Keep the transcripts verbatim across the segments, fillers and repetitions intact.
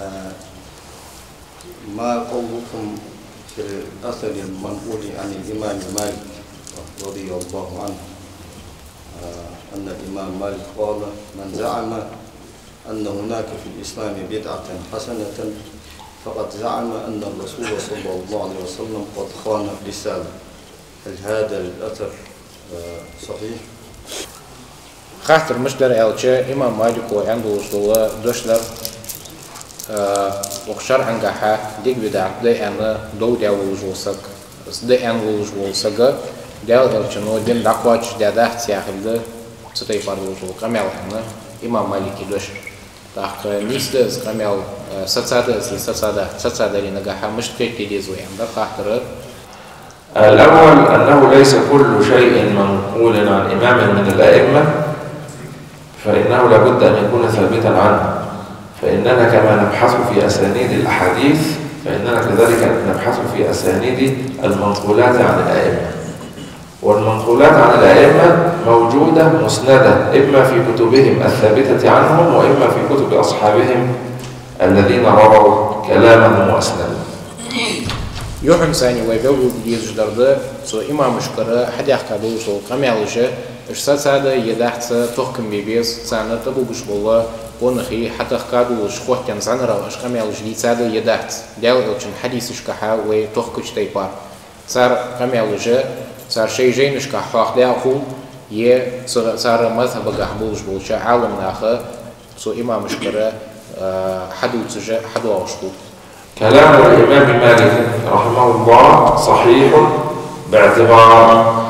آه، ما قولكم في الأثر المنقول عن الإمام مالك رضي الله عنه، آه، أن الإمام مالك قال: من زعم أن هناك في الإسلام بدعة حسنة فقد زعم أن الرسول صلى الله عليه وسلم قد خان الرسالة. هل هذا الأثر، آه، صحيح؟ Хаттар мишта дар аьлча, имам Малика аьнна долаш дола дош дар, а, укх шарӀангахьа дика бидӀат да аьнна дов даь волаш вола саг, из да аьнна волаш вола саг Даьла Элчано дин дӀакхоачашдаь дац яхилга цу тайпара долаш дола къамаьл аьнна имам Малика дош. ТӀаккха нийса да из къамаьл, а, саца да из е саца дац, саца дале нагахьа мишта кхетаде деза вай аьнна дар хаттар. الأول أنه ليس كل شيء منقول عن إمام من الأئمة فإنه لا بد أن يكون ثابتا عنه، فإننا كما نبحث في أسانيد الأحاديث فإننا كذلك نبحث في أسانيد المنقولات عن الأئمة، والمنقولات عن الأئمة موجودة مسندة إما في كتبهم الثابتة عنهم وإما في كتب أصحابهم الذين رووا كلامهم وأسندوا. Юххьанца вай белгалдергдолаш дар да, цу имамашкара хьадаьхка долаш дола къамаьлаш, уж саца да е дац тохкам бе беза, царна тӀабугаш бола къонахий хьатахка долаш хоттаенна зӀанарах уж къамаьлаш дийца да е дац, Даьла Элчан хьадисашкахьа вай тохкача тайпара. Цар къамаьлаш, цар шоай жайнашкахьа хьоахадаь хул, е цу, цар мазхӀабагахьа болаш болча Ӏаламнаха цу имамашкара, а, хьадувцаш, хьадоагӀаш хул. كلام الإمام مالك رحمه الله صحيح باعتبار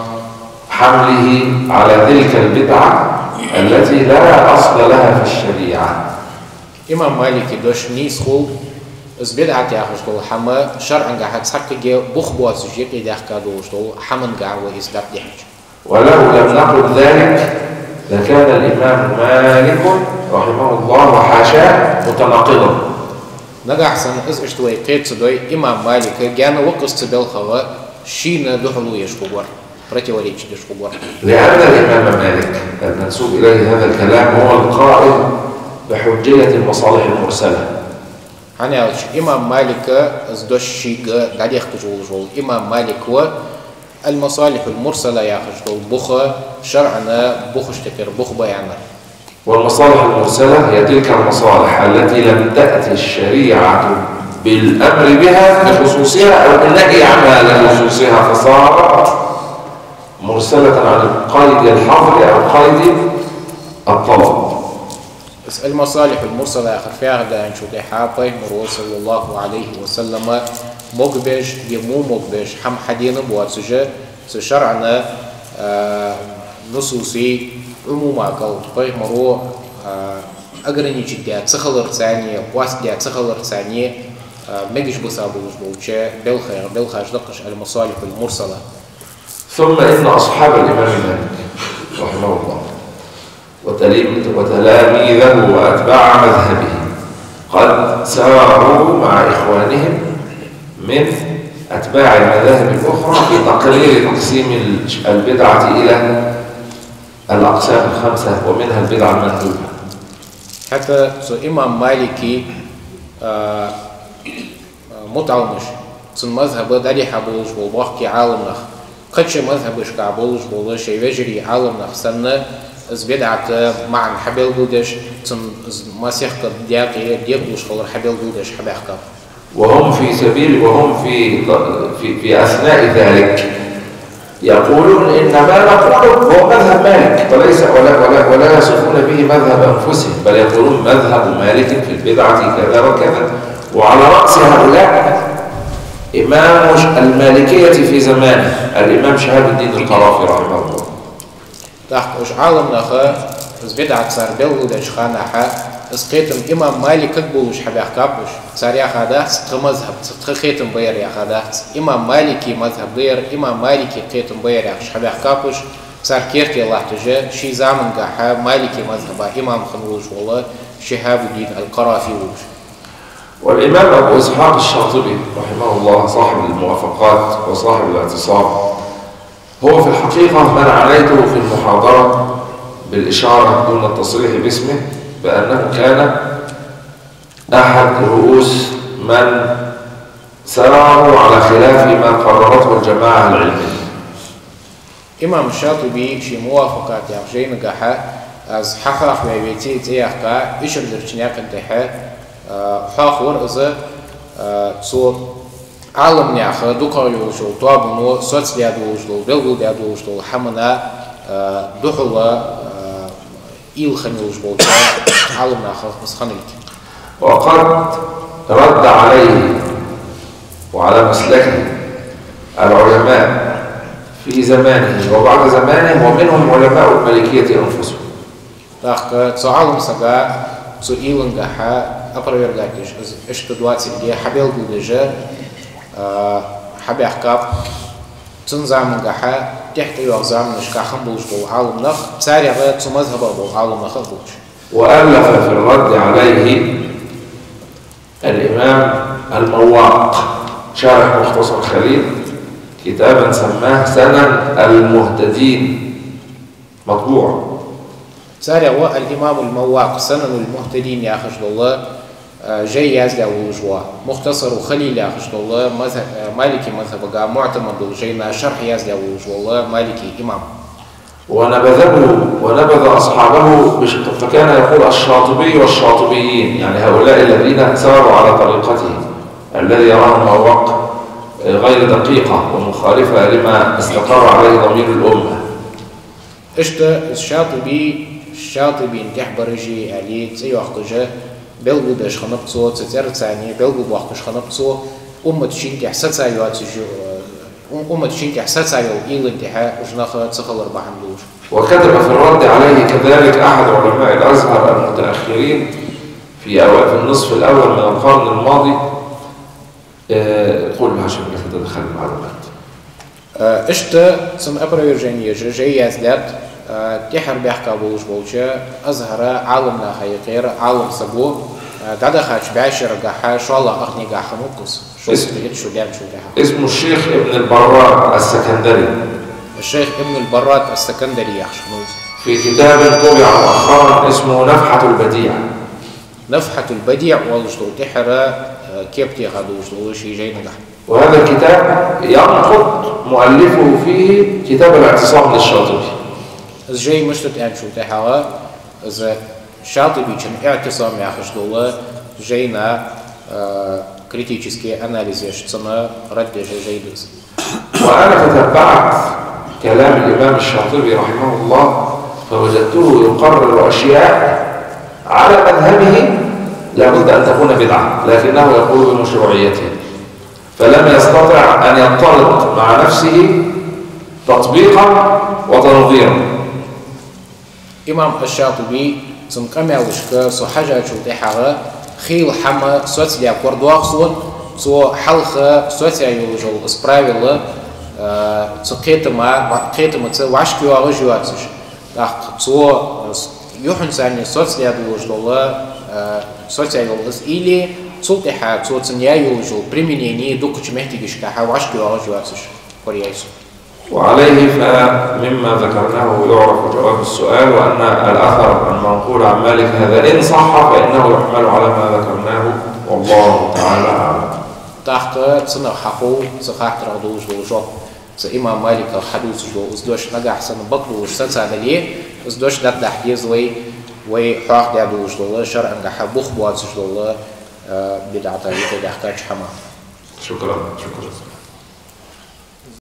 حمله على تلك البدعة التي لا أصل لها في الشريعة. Имам Малика дош нийса хул, из бидӀат яхаш дола хӀама шарӀангахьа цхьаккха бух боацаш юкъе даьхка долаш дола хӀамангахьа вай из дӀатӀадихьача. ولو لم نقل ذلك لكان الإمام مالك رحمه الله وحاشاه متناقضا. Нагахьа санна из иштта вай кхета ца дой, имам Малик гаьна ва-кх из цу балхагӀа, шийна духьале еш хургвар, противоречить деш хургвар. لأن الإمام مالك المنسوب إليه هذا الكلام هو القائل بحجية المصالح المرسلة. ХӀана аьлча имам Малик из дош шийга дӀадехкаш волаш вола имам Малик ва, المصالح المرسلة яхаш дола бух, шарӀан бухашта юкъера бух ба аьнна. والمصالح المرسلة هي تلك المصالح التي لم تأت الشريعة بالأمر بها لخصوصها أو بالنهي عنها لخصوصها فصارت مرسلة عن قيد الحظر أو قيد الطلب. Из المصالح المرسلة яхар фу яхилга да аьнначул тӀехьа, Пайхамаро, صلى الله عليه وسلم, могабеш е во могабеш хӀама хьадена боацаш, цу шарӀан, а, нусусий Ӏумумакал, Пайхамаро, а, ограничить даь ца хиларца а, къоастадаь ца хиларца а, а, мегаш бисса болаш болча балхех, балхаш да-кх уж المصالح المرسلة. ثم إن أصحاب الإمام مالك رحمه الله وتلاميذه وأتباع مذهبه قد ساروا مع إخوانهم من أتباع المذاهب الأخرى في تقرير تقسيم البدعة إلى الأقسام الخمسة ومنها البدعة المندوبة. ХӀаьта цу имам Малика, а, мутаӀаламаш, цун мазхӀаб дӀадихьа болаш бола боккхий Ӏаламнах, кхыча мазхӀабашка болаш бола шоай вежарий Ӏаламнах санна, из бидӀат маӀан хьабелгалдеш, цун из массехк декъе декъалуш хилар хьабелгалдеш хьабаьхкаб. وهم في سبيل، وهم في، في، في أثناء ذلك يقولون إن ما نقوله هو مذهب مالك، وليس، ولا، ولا، ولا يصفون به مذهب أنفسهم، بل يقولون مذهب مالك في البدعة كذا وكذا، وعلى رأس هؤلاء إمام المالكية في زمانه الإمام شهاب الدين القرافي رحمه الله. ТӀаккха уж Ӏаламнах из бидӀат цар белгалдеча хана, из кхетам имам Маликага болаш хьабаьхкаб уж. Цар яха дац тха мазхӀаб, тха кхетам ба ер яха дац. Имам Малика мазхӀаб да ер, имам Малика кхетам ба ер яхаш хьабаьхкаб уж. Цар керте латташ, ший замангахьа Малика мазхӀаба имам хинна волаш вола Шихабуддин аль-Карафи ва уж. والإمام أبو إسحاق الشاطبي رحمه الله صاحب الموافقات وصاحب الاعتصام، هو في الحقيقة من عنيته في المحاضرة بالإشارة دون التصريح باسمه بأنه كان أحد رؤوس من ساروا على خلاف ما قررته الجماعة العلمية. Имам ШатӀиби ший «Мувафакъат» яхача жайнагахьа, аз хьахахаваь веце цӀи яьккха, ишар дарча наькъа тӀехьа, а, хьоахавир из, а, цу Ӏаламнаьха дукхагӀа йолаш йола тоабано соцадаь долаш дола, белгалдаь долаш дола хӀамана, а, духьала, а, уйла хинна йолаш болча Ӏаламнаха из хиннилга. وقد رد عليه وعلى مسلكه العلماء في زمانه وبعد زمانه، ومنهم علماء المالكية أنفسهم. ТӀаккха цу Ӏаламсага цу уйлангахьа опровергать деш, из иштта доацилга хьабелгалдеш, а, хьабаьхкаб цун замангахьа, тӀехьа тӀайоагӀача заманашка хинна болаш бола Ӏаламнах, царех цу мазхӀабах бола Ӏаламнах а болча. وألف في الرد عليه الإمام المواق شارح مختصر خليل كتابا سماه سنن المهتدين، مطبوع. Царех ва аль-Имам аль-Маввакъ, «Санан аль-Мухтадин» яхаш дола, а, жай яздаь волаш ва. «Мухтасару Халил» яхаш дола мазхӀ-, а, малики мазхӀабага муӀтамад дола жайна шархӀ яздаь волаш вола малики имам. ونبذه، ونبذ أصحابه بش-، فكان يقول: «الشاطبي والشاطبيين»، يعني هؤلاء الذين ساروا على طريقته الذي يراها المواق غير دقيقة ومخالفة لما استقر عليه ضمير الأمة. Иштта ШатӀиби, ШатӀибина тӀехьабараш аьле цӀи йоаккхаш, белгалдеш хиннаб цо, цу цӀерца царна белгалбоаккхаш хиннаб цо, уммата шийна тӀехьа саца йоацаш, ум-, уммата шийна тӀехьа саца йола уйлан тӀехьа уж нах ца хилар бахьан долаш. وكتب في الرد عليه كذلك أحد علماء الأزهر المتأخرين في أوا-، في النصف الأول من القرن الماضي. Э, قول، ما شاء الله، تتدخل المعلومات. Э, иштта цун опровержени еш жай яздаьд, э, тӀехьара баьхка болаш болча Азхара Ӏаламнаха юкъера Ӏалам саго, э, дӀадахача бӀаьшерагахьа шоллагӀча къахьегахьа хиннав-кх из, шовзткъеи итт шу даьнначул тӀехьагӀа. اسمه الشيخ ابن البراد السكندري. Шейх Ибн аль-Баррад ас-Сакандари яхаш хиннав из. في كتاب طبع مؤخرا اسمه نفحة البديع. «Нафхьатуль Бадиъ» оалаш дола тӀехьара, э, кеп теха долаш дола ший жайнагахьа. وهذا الكتاب ينقد مؤلفه فيه كتاب الاعتصام للشاطبي. Из жай мишта да аьнначул тӀехьагӀа, из ШатӀибичун «Иътисам» яхаш дола жайна, э, критически анализ еш, цунна рад деш жай да из. وأنا تتبعت كلام الإمام الشاطبي رحمه الله، فوجدته يقرر أشياء على مذهبه لابد أن تكون بدعة، لكنه يقول بمشروعيتها، فلم يستطع أن يضطرد مع نفسه تطبيقا وتنظيرا. Имам аш-ШатӀиби, цун къамаьлашка со хьежачул тӀехьагӀа, хийла хӀама соцадаь корадоагӀа сона, цо хьалха соцаяь йолаш йола из правила, э, цу кхетама, кхетамаца вӀашкайоагӀаш йоацаш. ТӀаккха цо, э, с-, юххьанца царна соцадаь долаш дола, э, соцаяь йола из уйла, цул тӀехьагӀа цо цунна яь йолаш йола применени дукхача моттигашкахьа вӀашкайоагӀаш йоацаш кораяьй сона. وعليه فمما ذكرناه يعرف جواب السؤال، وأن الأثر المنقول عن مالك هذا إن صح فإنه يحمل على ما ذكرناه، والله تعالى أعلم. ТӀаккха цунах хьахов цу хаттарах долаш дола жоп. Цу имам Маликах хьадувцаш дола из дош нагахьа санна бакъ долаш сацадале, из дош дӀадахьа деза вай, вай хьоахадаь долаш дола, шарӀангахьа бух боацаш дола, э, бидӀата юкъе даьхкача хӀамах. شكرا، شكرا.